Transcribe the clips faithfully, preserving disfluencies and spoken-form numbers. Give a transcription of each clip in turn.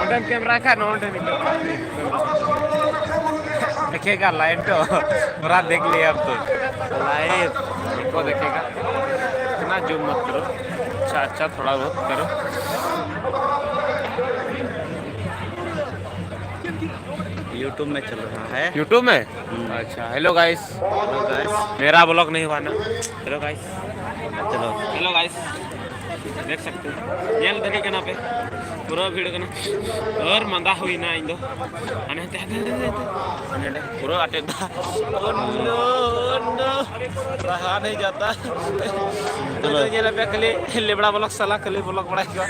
ᱚᱸᱰᱮᱢ ᱠᱮᱢᱮᱨᱟ ᱠᱷᱟᱱ ᱱᱚᱰᱮ ᱱᱤᱛᱚᱜ ᱫᱮᱠᱷᱮᱜᱟ ᱞᱟᱭᱤᱵᱷ ᱛᱚ, ᱯᱩᱨᱟ ᱫᱮᱠᱷ ᱞᱤᱭᱟ ᱟᱯ ᱛᱚ, ᱞᱟᱭᱤᱵᱷ ᱠᱚ ᱫᱮᱠᱷᱮᱜᱟ, ᱤᱛᱱᱟ ᱡᱩᱢ ᱢᱟᱛ ᱠᱟᱨᱳ, ᱟᱪᱪᱷᱟ ᱟᱪᱪᱷᱟ ᱛᱷᱚᱲᱟ ᱵᱚᱦᱩᱛ ᱠᱟᱨᱳ। YouTube में चल रहा है। YouTube में? हम्म। अच्छा, हेलो गाइस। Hello guys. मेरा ब्लॉग नहीं हुआ ना। Hello guys. चलो। Hello guys. देख सकते हो। ᱧᱮᱞ ᱫᱟᱲᱮᱭᱟᱜ ᱠᱟᱱᱟ ᱯᱮ᱾ ᱯᱩᱨᱟᱹ ᱵᱷᱤᱲ ᱠᱟᱱᱟ᱾ ᱟᱨ ᱢᱟᱸᱫᱟ ᱦᱩᱭᱱᱟ ᱤᱧ ᱫᱚ᱾ ᱦᱟᱱᱮ ᱦᱟᱱᱛᱮ, ᱦᱟᱱᱛᱮ, ᱦᱟᱱᱛᱮ, ᱦᱟᱱᱛᱮ᱾ ᱦᱟᱱᱮ ᱦᱟᱸᱰᱮ᱾ ᱯᱩᱨᱟᱹ ᱟᱴᱮᱫ ᱫᱟ᱾ ᱳ ᱱᱳ, ᱱᱳ᱾ ᱨᱟᱦᱟ ᱱᱟᱦᱤᱸ ᱡᱟᱛᱟ᱾ ᱪᱚᱞᱚ᱾ ᱧᱮᱞ ᱯᱮ ᱠᱷᱟᱹᱞᱤ ᱞᱮᱵᱲᱟ ᱵᱞᱚᱜ ᱥᱟᱞᱟ ᱠᱷᱟᱹᱞᱤ ᱵᱞᱚᱜ ᱵᱟᱲᱟᱭ ᱠᱚᱣᱟ᱾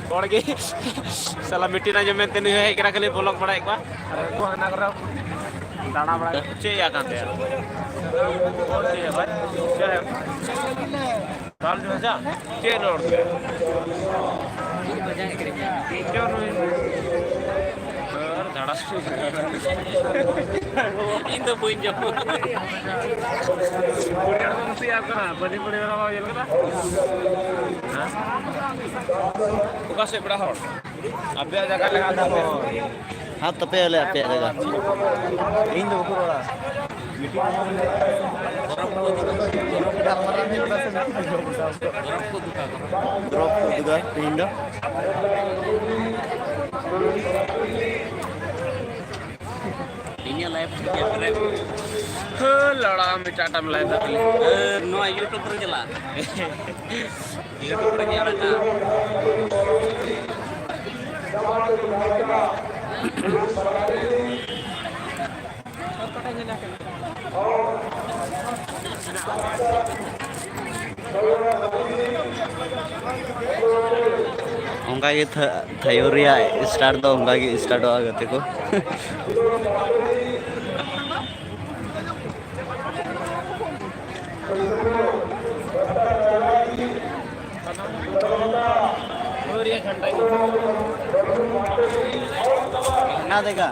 ᱦᱚᱲ ᱜᱮ ᱥᱟᱞᱟ ᱢᱤᱴᱤᱝ ᱟᱸᱡᱚᱢ ᱢᱮᱱᱛᱮ ᱱᱩᱭ ᱦᱚᱸ ᱦᱮᱡ ᱠᱟᱱᱟ, ᱠᱷᱟᱹᱞᱤ ᱵᱞᱚᱜ ᱵᱟᱲᱟᱭᱮᱫ ᱠᱚᱣᱟ᱾ ᱟᱨ ᱩᱱᱠᱩ ᱦᱟᱱᱟ ᱠᱚᱨᱮ ᱫᱟᱬᱟ ᱵᱟᱲᱟ᱾ ᱪᱮᱫ ᱭᱟ ᱠᱟᱱ ᱛᱟᱭᱟ? ᱪᱮᱫ ᱭᱟ ᱵᱷᱟᱭ? ᱪᱮᱫ ᱭᱟ? ᱫᱟᱞ ᱡᱚ ᱦᱟᱡᱟ? ᱪᱮᱫ ᱨᱚᱲ ᱛᱮ? ᱪᱮᱫ ᱱᱩᱭ? ᱟᱨ ᱫᱟᱬᱟ᱾ ᱤᱧ ᱫᱚ ᱵᱟᱹᱧ ᱡᱚᱢᱟ᱾ ᱵᱩᱰᱷᱤ ᱦᱚᱲ ᱫᱚ ᱠᱩᱥᱤᱭᱟᱜ ᱠᱟᱱᱟ, ᱯᱟᱹᱱᱤ ᱯᱩᱲᱤ ᱵᱟᱞᱟ ᱵᱟᱢ ᱧᱮᱞ ᱠᱟᱫᱟ? ᱦᱮᱸ? ᱚᱠᱟ ᱥᱮᱫ ᱯᱮᱲᱟ ᱦᱚᱲ? ᱟᱯᱮᱭᱟᱜ ᱡᱟᱭᱜᱟ ᱞᱮᱠᱟ ᱫᱚ᱾ ᱦᱟᱛ ᱛᱟᱯᱮ ᱟᱞᱮ ᱟᱯᱮᱭᱟᱜ ᱡᱟᱭᱜᱟ᱾ ᱤᱧ ᱫᱚ ᱵᱟᱠᱚ ᱨᱚᱲᱟ᱾ ᱜᱚᱨᱚᱵ ᱠᱚ ᱩᱫᱩᱜᱟ ᱛᱮᱦᱮᱧ ᱫᱚ᱾ ᱤᱧᱟᱹᱜ ᱞᱟᱭᱤᱯᱷ ᱨᱮ ᱦᱟᱹ, ᱞᱟᱲᱟ ᱢᱮ, ᱪᱟᱴᱟᱢ ᱞᱟᱭᱤᱯᱷ ᱫᱟ ᱠᱷᱟᱹᱞᱤ᱾ ᱦᱟᱹ, ᱱᱚᱣᱟ YouTube ᱨᱮ ᱪᱟᱞᱟᱜᱼᱟ᱾ YouTube ᱨᱮ ᱧᱮᱞ ᱟᱠᱟᱫ᱾ ᱚᱱᱠᱟ ᱜᱮ ᱛᱷᱟ-, ᱛᱷᱟᱭᱳ ᱨᱮᱭᱟᱜ start ᱫᱚ ᱚᱱᱠᱟ ᱜᱮ startᱚᱜᱼᱟ, ᱜᱟᱛᱮ ᱠᱚ᱾ ᱚᱱᱟ ᱫᱮᱠᱷᱟ᱾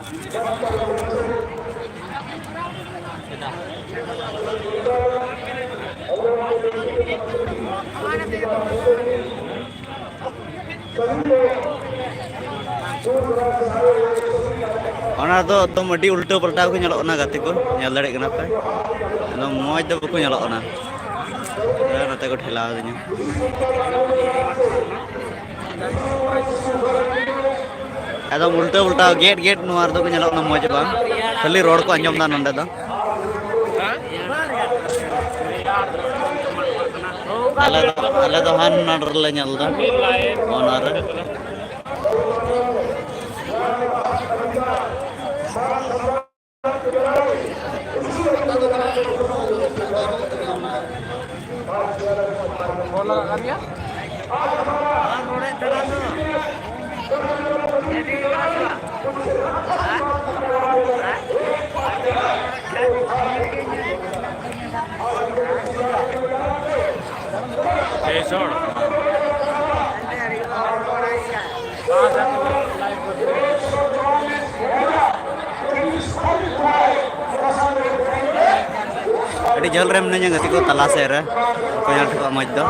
ᱚᱱᱟ ᱫᱚ ᱮᱠᱫᱚᱢ ᱟᱹᱰᱤ ᱩᱞᱴᱟᱹ ᱯᱟᱞᱴᱟ ᱠᱚ ᱧᱮᱞᱚᱜ ᱠᱟᱱᱟ, ᱜᱟᱛᱮ ᱠᱚ, ᱧᱮᱞ ᱫᱟᱲᱮᱭᱟᱜ ᱠᱟᱱᱟ ᱯᱮ, ᱮᱠᱫᱚᱢ ᱢᱚᱡᱽ ᱫᱚ ᱵᱟᱠᱚ ᱧᱮᱞᱚᱜ ᱠᱟᱱᱟ᱾ ᱱᱚᱛᱮ ᱠᱚ ᱴᱷᱮᱞᱟᱣ ᱫᱤᱧᱟ᱾ ᱮᱠᱫᱚᱢ ᱩᱞᱴᱟᱹ ᱩᱞᱴᱟᱹ, ᱜᱮᱫ ᱜᱮᱫ ᱱᱚᱣᱟ ᱨᱮᱫᱚ ᱠᱚ ᱧᱮᱞᱚᱜ ᱠᱟᱱᱟ, ᱢᱚᱡᱽ ᱵᱟᱝ, ᱠᱷᱟᱹᱞᱤ ᱨᱚᱲ ᱠᱚ ᱟᱸᱡᱚᱢ ᱮᱫᱟ ᱱᱚᱸᱰᱮ ᱫᱚ᱾ ᱟᱞᱮ ᱫᱚ, ᱟᱞᱮ ᱫᱚ ᱦᱟᱱᱟ ᱨᱮᱞᱮ ᱧᱮᱞ ᱮᱫᱟ, ᱚᱱᱟ ᱨᱮ᱾ ᱟᱹᱰᱤ ᱡᱷᱟᱹᱞ ᱨᱮ ᱢᱤᱱᱟᱹᱧᱟ ᱜᱟᱛᱮ ᱠᱚ, ᱛᱟᱞᱟ ᱥᱮᱫ ᱨᱮ ᱠᱚ ᱧᱮᱞ ᱴᱷᱤᱠᱚᱜᱼᱟ ᱢᱚᱡᱽ ᱫᱚ᱾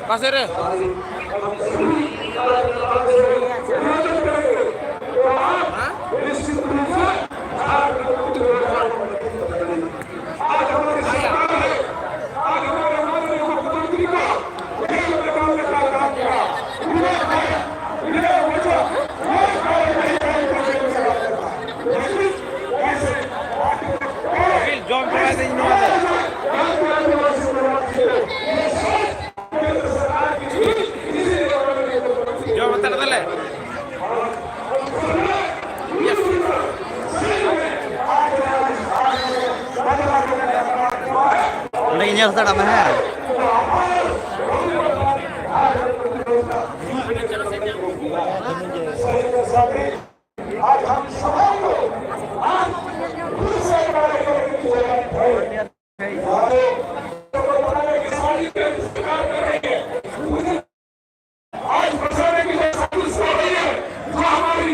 ᱚᱠᱟ ᱥᱮᱫ ᱨᱮ? ᱡᱚᱢ ᱪᱟᱵᱟᱭ ᱫᱟᱹᱧ ᱱᱚᱣᱟ ᱫᱚ᱾ ᱧᱮᱞ ᱦᱟᱛᱟᱲᱟᱜ ᱢᱮ, ᱦᱮᱸ᱾ आज फंसाने की जो साजिश कर रही है, जो हमारी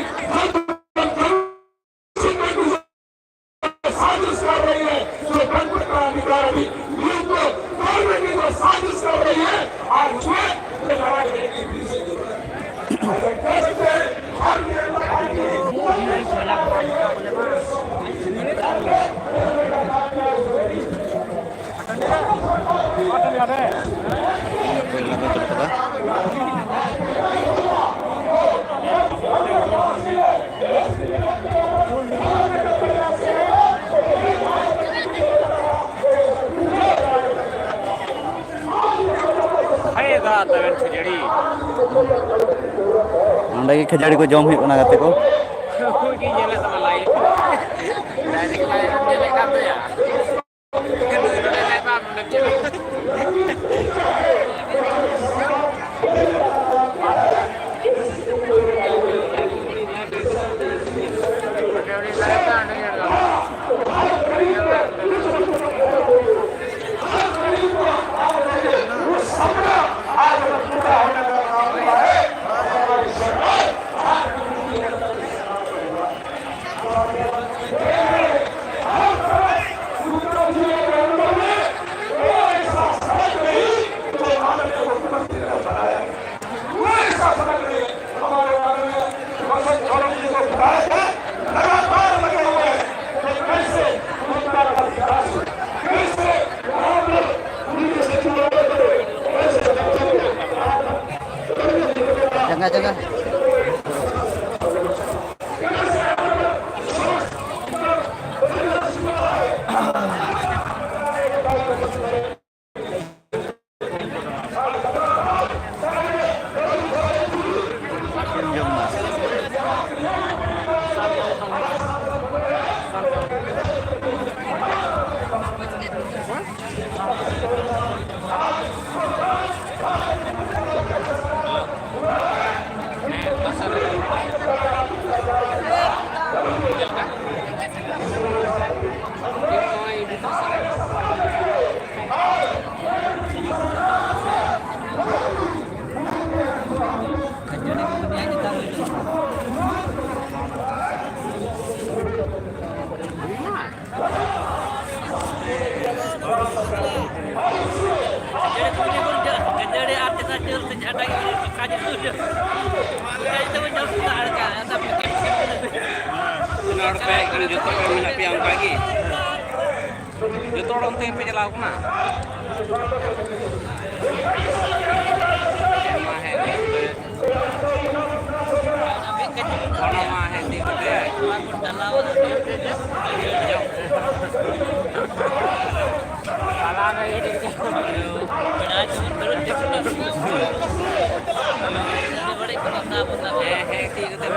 साजिश कर रही है, जो गणतंत्र का अधिकार अभी विलुप्त करने की जो साजिश कर रही है, आज उसमें ये लड़ाई लड़ने की भी जरूरत है। ऐसे कह सकते हैं, भारतीय जनता पार्टी ᱚᱸᱰᱮ ᱜᱮ ᱠᱷᱟᱹᱡᱟᱹᱲᱤ ᱠᱚ ᱡᱚᱢ ᱦᱩᱭᱩᱜ ᱠᱟᱱᱟ, ᱜᱟᱛᱮ ᱠᱚ᱾ ᱩᱱᱠᱩ ᱜᱮ ᱧᱮᱞᱮᱫ ᱛᱟᱢᱟ ᱞᱟᱭᱤᱵᱷ᱾ ᱰᱟᱭᱨᱮᱠᱴ ᱞᱟᱭᱤᱵᱷ ᱮᱢ ᱧᱮᱞᱮᱫ ᱠᱟᱱ ᱛᱟᱭᱟ᱾ ᱡᱟᱸᱜᱟ, ᱡᱟᱸᱜᱟ᱾ ᱛᱤᱱᱟᱹᱜ ᱦᱚᱲ ᱯᱮ ᱦᱮᱡ ᱠᱟᱱᱟ? ᱡᱚᱛᱚ ᱜᱮ ᱢᱮᱱᱟᱜ ᱯᱮᱭᱟ ᱚᱱᱠᱟ ᱜᱮ? ᱡᱚᱛᱚ ᱦᱚᱲ ᱚᱱᱛᱮ ᱜᱮᱯᱮ ᱪᱟᱞᱟᱣ ᱠᱟᱱᱟ? ᱦᱮᱸ ᱢᱟ, ᱦᱮᱸ ᱜᱮ᱾ ᱚᱱᱟ ᱢᱟ ᱦᱮᱸ ᱜᱮ᱾ ᱦᱮᱸ, ᱦᱮᱸ, ᱴᱷᱤᱠ ᱜᱮᱭᱟ᱾